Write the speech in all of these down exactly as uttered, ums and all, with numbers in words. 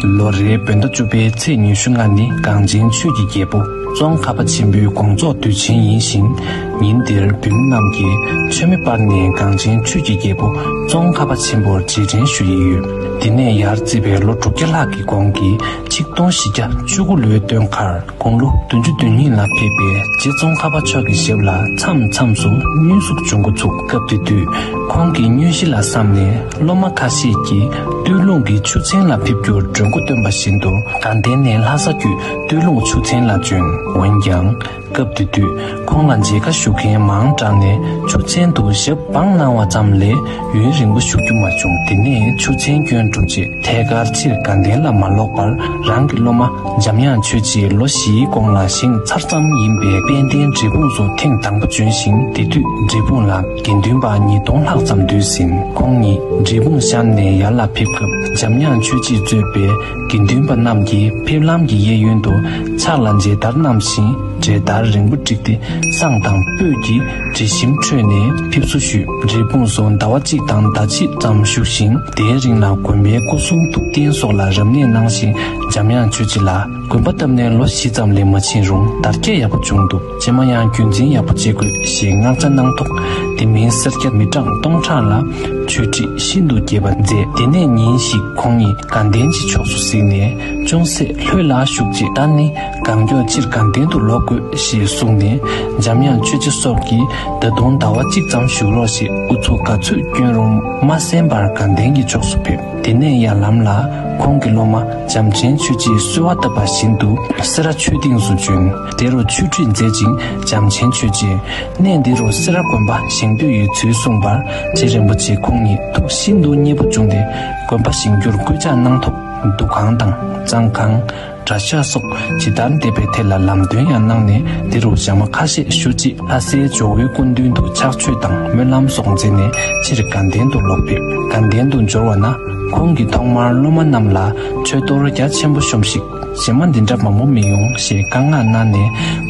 ལོ་རེའི་བོད་ཟླ་བཅུ་པའི་ཚེས་ཉི་ཤུ་ལྔ་ནི་གངས་ཅན་ཆོས་ཀྱི་རྒྱལ་པོ་ཙོང་ཁ་པ་ཆེན་པོའི་དགོངས་རྫོགས་དུས་ཆེན་ཡིན་ཞིང་། ཉིན་འདིར་བོད་མི་རྣམས་ཀྱིས་མཆོད་མེ་སྤར་ནས་གངས་ཅན་ཆོས་ཀྱི་རྒྱལ་པོ་ཙོང་ཁ་པ་ཆེན་པོར་རྗེས་དྲན་ཞུ་ཡི་ཡོད། འདི་ནས་ཡར་བརྩིས་པའི་ལོ་དྲུག་བརྒྱ་ལྷག་གི་གོང་གི་ཆིག་སྟོང་བཞི་བརྒྱ་བཅུ་དགུ་ལོའི་སྟོན་ཁར། དགུང་ལོ་བདུན་ཅུ་དོན་གཉིས་ལ་ཕེབས་པའི་རྗེ་ཙོང་ཁ་པ་མཆོག་གི་ཞབས་ལ་མཚམས་མཚམས་སུ་བསྙུན་ཟུག་འབྱུང་འགོ་ཚུགས། སྐབས་དེ་དུས་ཁོང་གི་བསྙུན་གཞི་ལ་བསམ་ནས་སློབ་མ་ཁ་ཤས་ཀྱིས་སྟོད་ལུང་གི་ཆུ་ཚན་ལ་ཕེབས་རྒྱུར་གྲོས་འགོ་བཏོན་པ་བཞིན་དུ་དགའ་ལྡན་ནས་ལྷ་ས་བརྒྱུད་སྟོད་ལུང་ཆུ་ཚན་ལ་བྱོན། འོན་ཀྱང་། སྐབས་དེ་དུས་ཁོང་ལ་མཇལ་ཁ་ཞུ་མཁན་མང་དྲགས་ནས་ཆུ་ཚན་དུ་ཞབས་སྦང་གནང་བ་ཙམ་ལས་ཡུན་རིང་པོ་བཞུགས་རྒྱུ་མ་བྱུང་། དེ་ནས་ཆུ་ཚན་སྐྱོན་གྲུབ་རྗེས། ཐད་ཀར་ཕྱིར་དགའ་ལྡན་ལ་མ་ལོག་པར་རང་གི་སློབ་མ་འཇམ་དབྱངས་ཆོས་རྗེས་ལོ་བཞིའི་གོང་ལ་བཞེངས་ཚར་ཙམ་ཡིན་པའི་དཔལ་ལྡན་འབྲས་སྤུངས་སུ་ཐེངས་དང་པོ་བྱོན་ཞིང་། དེ་དུས་འབྲས་སྤུངས་ལ་དགེ་འདུན་པ་ཉིས་སྟོང་ལྷག་ཙམ་འདུས་ཟིན། ཁོང་ཉིད་འབྲས་སྤུངས་གཤམ་ནས་ཡར་ལ་ཕེབས་སྐབས་འཇམ་དབྱངས་ཆོས་རྗེས་གཙོས་པའི་དགེ་འདུན་པ་རྣམས་ཀྱིས་ཕེབས་ལམ་གྱི་གཡས་གཡོན་དུ་ཕྱག་ལ་མཇལ་དར་བསྣམས་ཤིང་། གྲལ་བསྟར་རིང་པོ་བསྒྲིགས་ཏེ་བསང་དང་སྤོས་ཀྱི་དྲི་ཞིམ་ཁྲོད་ནས་ཕེབས་བསུ་ཞུས། འབྲས་སྤུངས་སུ་ཟླ་བ་གཅིག་དང་ཟླ་ཕྱེད་ཙམ་བཞུགས་ཤིང་། དེའི་རིང་ལ་དགོན་པའི་སྐུ་གསུང་ཐུགས་རྟེན་སོགས་ལ་རབ་གནས་གནང་ཞིང་། འཇམ་དབྱངས་ཆོས་རྗེ་ལ་དགོན་པ་བཏབ་ནས་ལོ་བཞི་ཙམ་ལས་མ་ཕྱིན་རུང་དར་རྒྱས་ཡག་པོ་བྱུང་འདུག་རྗེས་མ་ཡང་རྒྱུན་འཛིན་ཡག་པོ་བྱེད་དགོས་ཞེས་མངགས་བྱ་གནང་ཐོག་དེ་མིན་སེར་སྐྱ་མི་གྲངས་སྟོང་ཕྲག་ལ་ཆོས་ཁྲིད་ཤིན་ཏུ་རྒྱས་པ་མཛད། དེ་ནས་ཉིན་ཞིག་ཁོང་ཉིད་དགའ་ལྡན་གྱི་ཕྱོགས་སུ་གཟིགས་ནས་ཅུང་ཟད་ལྷོད་ལ་བཞུགས་རྗེས། ད་ནི་གང་མགྱོགས་ཕྱིར་དགའ་ལྡན་དུ་ལོག་དགོས་ཞེས་གསུངས་ནས། འཇམ་དབྱངས་ཆོས་རྗེ་སོགས་ཀྱིས་ད་དུང་ཟླ་བ་གཅིག་ཙམ་བཞུགས་རོགས་ཞེས་ཨུ་ཚུགས་ག་ཚོད་བསྐྱོན་རུང་མ་གསན་པར་དགའ་ལྡན་གྱི་ཕྱོགས་སུ་ཕེབས། དེ་ནས་ཡར་ལམ་ལ་ཁོང་གི་སློབ་མ་བྱམས་ཆེན་ཆོས་རྗེས་གསོལ་བ་བཏབ་པ་བཞིན་དུ་སེ་ར་ཆོས་སྡིངས་སུ་བྱོན། དེ་རུ་ཆོས་ཁྲིད་མཛད་ཅིང་། བྱམས་ཆེན་ཆོས་རྗེས་གནས་འདི་རུ་སེ་ར་དགོན་པ་བཞེངས་འདོད་ཡོད་ཚུལ་གསུངས་པར། རྗེ་རིན་པོ་ཆེ་ཁོང་ཉིད་ཐུགས་ཤིན་ཏུ་མཉེས་པོ་བྱུང་སྟེ། དགོན་པ་བཞེངས་རྒྱུར་སྐུལ་ལྕག་གནང་ཐོག་འདུ་ཁང་དང་གཙང་ཁང་། གྲྭ་ཤག་སོགས་ཇི་ལྟར་འདེབས་པའི་ཐད་ལ་ལམ་སྟོན་ཡང་གནང་ནས། འདི་རུ་ཞག་མ་ཁ་ཤས་བཞུགས་རྗེས་ལྷ་སའི་ཇོ་བོའི་སྐུ་མདུན་དུ་ཕྱག་མཆོད་དང་སྨོན་ལམ་སོགས་མཛད་ནས་ཕྱིར་དགའ་ལྡན་དུ་ལོག་ཕེབས། དགའ་ལྡན་དུ་འབྱོར་བ་ན་ཁོང་གིས་ཐོག་མར་སློབ་མ་རྣམས་ལ་མཆོད་གཏོར་རྒྱ་ཆེན་པོ་ཤོམས་ཤིག་རྗེས་མ་འདི་འདྲ་མང་པོ་མི་ཡོང་ཞེས་བཀའ་མངགས་གནང་ནས།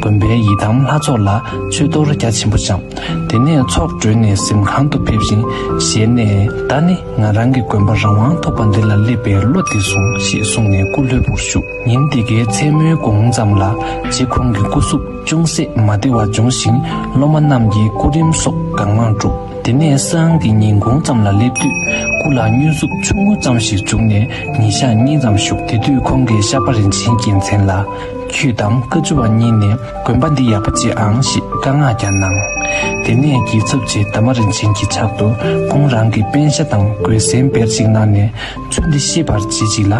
དགོན་པའི་ཡི་དམ་ལྷ་ཚོགས་ལ་མཆོད་གཏོར་རྒྱ་ཆེན་པོ་བཤམས། དེ་ནས་ཚོགས་གྲོལ་ནས་གཟིམ་ཁང་དུ་ཕེབས་ཤིང་། ཞལ་ནས། ད་ནི་ང་རང་གི་དགོན་པ་རང་དབང་ཐོབ་པ་འདི་ལ་སླེབས་པའི་བློ་འདི་བཟུང་ཞེས་གསུངས་ནས་སྐུ་ལྷོད་པོར་བཞུགས། ཉིན་དེ་གའི་མཚན་མོའི་གུང་ཙམ་ལ་རྗེ་ཁོང་གི་སྐུ་གཟུགས་ཅུང་ཟད་མ་བདེ་བ་བྱུང་ཞིང་། སློབ་མ་རྣམས་ཀྱིས་སྐུ་རིམ་སོགས་གང་མང་བསྒྲུབས། དེ་ནས་སང་གི་ཉིན་གུང་ཙམ་ལ་སླེབས་དུས་སྐུ་ལ་བསྙུན་ཟུག་ཆུང་ངུ་ཙམ་ཞིག་བྱུང་ནས་ཉིན་ཞག་གཉིས་ཙམ་བཞུགས། དེ་དུས་ཁོང་གིས་ཤར་པ་རིན་ཆེན་རྒྱལ་མཚན་ལ། ཁྱོད་དང་བཀའ་བཅུ་པ་གཉིས་ནས་དགོན་པ་འདི་ཡག་པོ་བྱེད་ཨང་ཞེས་བཀའ་མངགས་ཀྱང་གནང་། དེ་ནས་རྒྱལ་ཚབ་རྗེ་དར་མ་རིན་ཆེན་གྱི་ཕྱག་ཏུ་ཁོང་རང་གི་པཎ་ཞྭ་དང་གོས་གཟན་བེར་ཅིག་གནང་ནས། ཚུལ་འདི་ཤེས་པར་གྱིས་ཤིག་ལ།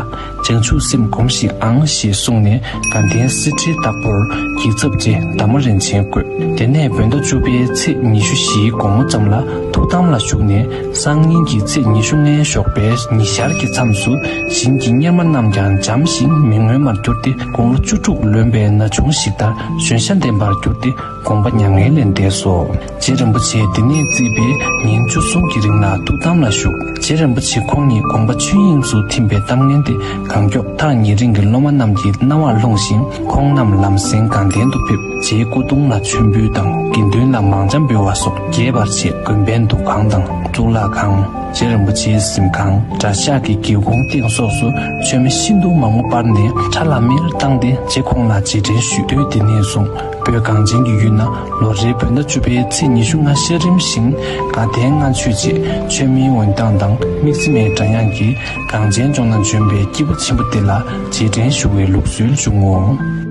བྱང་ཆུབ་སེམས་སྒོམས་ཤིག་ཨང་ཞེས་གསུངས་ནས། དགའ་ལྡན་གསེར་ཁྲིའི་བདག་པོར་རྒྱལ་ཚབ་རྗེ་དར་མ་རིན་ཆེན་བསྐོས། དེ་ནས་བོད་ཟླ་བཅུ་པའི་ཚེས་ཉི་ཤུ་བཞིའི་དགོང་མོ་ཙམ་ལ་ཐུགས་དམ་ལ་བཞུགས་ནས། སང་ཉིན་གྱི་ཚེས་ཉི་ཤུ་ལྔའི་ཞོགས་པའི་ཉི་ཤར་གྱི་མཚམས་སུ་བཞིན་གྱི་གཉེར་མ་རྣམས་ཀྱང་འཇམ་ཞིང་མི་མངོན་པར་གྱུར་ཏེ། དགུང་ལོ་བཅུ་དྲུག་ལོན་པའི་ན་ཆུང་ཞིག་ལྟར་གཞོན་ཤ་ལྡན་པར་གྱུར་ཏེ། དགོངས་པ་མྱ་ངན་ལས་འདས་སོ། རྗེ་རིན་པོ་ཆེ་དེ་ནས་བརྩིས་པའི་ཉིན་བཅུ་གསུམ་གྱི་རིང་ལ་ཐུགས་དམ་ལ་བཞུགས། རྗེ་རིན་པོ་ཆེ་ཁོང་ཉིད་དགོངས་པ་ཆོས་དབྱིངས་སུ་ཐིམ་པའི་གཏམ་ངན་དེ་གང་མགྱོགས་ཐག་ཉེ་རིང་གི་སློབ་མ་རྣམས་ཀྱི་རྣ་བར་ལྷུང་ཞིང་། ཁོང་རྣམས་ལམ་སེང་དགའ་ལྡན་དུ་ཕེབས། རྗེའི་སྐུ་གདུང་ལ་མཆོད་འབུལ་དང་། དགེ་འདུན་ལ་མང་ཇ་འབུལ་བ་སོགས་རྒྱས་པར་བྱས། དགོན་པའི་འདུ་ཁང་དང་གཙུག་ལག་ཁང་། རྗེ་རིན་པོ་ཆེའི་གཟིམ་ཁང་། གྲྭ་ཤག་གི་སྒེའུ་ཁུང་སྟེང་སོགས་སུ་མཆོད་མེ་ཤིན་ཏུ་མང་པོ་སྤར་ནས་ཁྲ་ལམ་མེར་བཏང་སྟེ། རྗེ་ཁོང་ལ་རྗེས་དྲན་ཞུས། དུས་དེ་ནས་བཟུང་བོད་གངས་ཅན་གྱི་ཡུལ་ན་ལོ་རེའི་བོད་ཟླ་བཅུ་པའི་ཚེས་ཉི་ཤུ་ལྔ་ཤར་རིམ་བཞིན་དགའ་ལྡན་ལྔ་མཆོད་ཅེས་མཆོད་མེའི་འོད་མདངས་དང་དམིགས་བརྩེ་མའི་སྒྲ་དབྱངས་ཀྱིས་གངས་ཅན་ལྗོངས་ན་བྱོན་པའི་སྐྱེས་བུ་ཆེན་པོ་དེ་ལ་རྗེས་དྲན་ཞུ་བའི་ལུགས་སྲོལ་བྱུང་ངོ་།